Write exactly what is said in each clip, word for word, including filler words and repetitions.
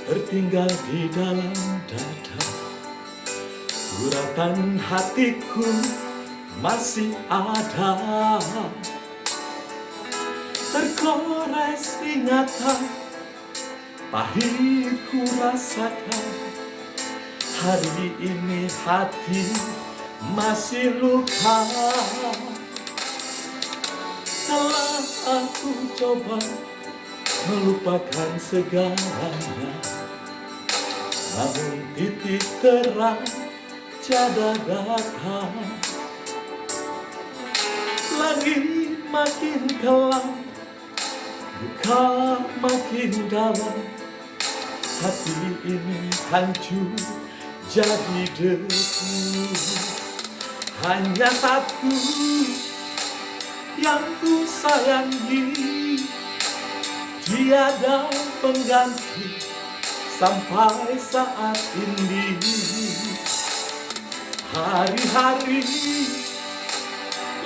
Tertinggal di dalam dada, guratan hatiku masih ada. Tergores ingatan, pahit ku rasakan. Hari ini hati masih luka. Telah aku coba melupakan segalanya, namun titik terang tiada datang. Langit makin kelam, luka makin dalam. Hati ini hancur jadi debu. Hanya satu yang ku sayangi, tiada pengganti sampai saat ini. Hari-hari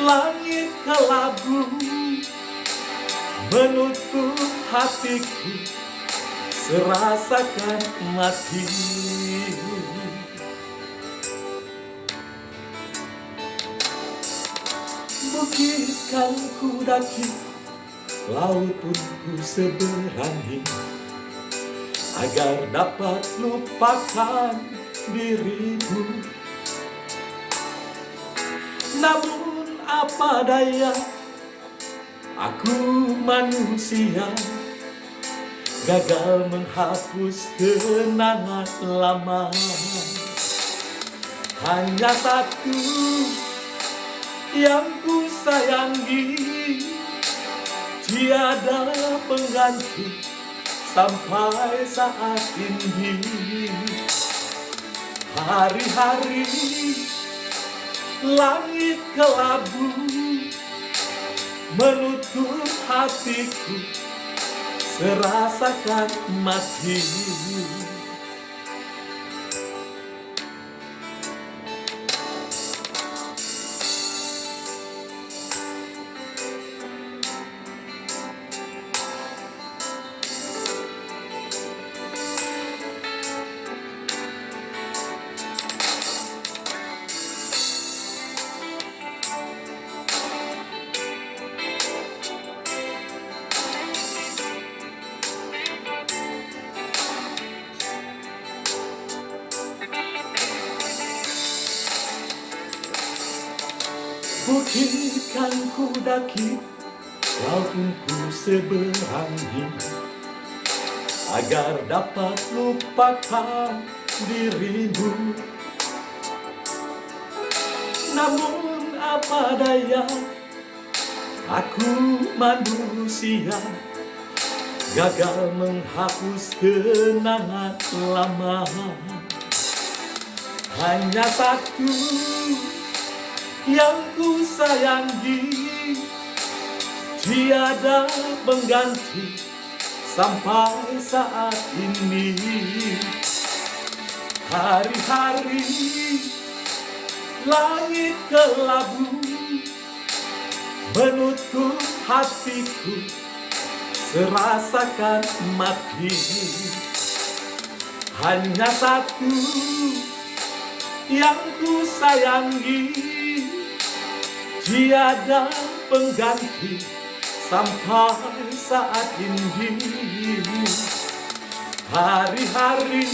langit kelabu menutup hatiku, serasakan mati. Bukit kan ku daki, laut pun ku seberangi, agar dapat lupakan dirimu. Namun apa daya, aku manusia gagal menghapus kenangan lama. Hanya satu yang ku sayangi, tiada pengganti sampai saat ini. Hari-hari langit kelabu menutup hatiku, serasakan mati. Bukit kan ku daki, laut pun ku seberangi, agar dapat lupakan dirimu. Namun apa daya, aku manusia gagal menghapus kenangan lama. Hanya satu yang ku sayangi, tiada pengganti sampai saat ini. Hari-hari langit kelabu menutup hatiku, serasakan mati. Hanya satu yang ku sayangi, tiada pengganti sampai saat ini. Hari-hari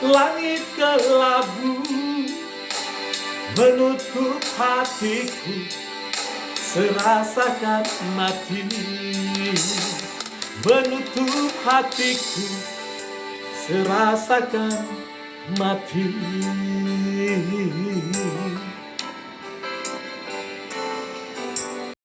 langit kelabu menutup hatiku, serasakan mati. Menutup hatiku, serasakan mati.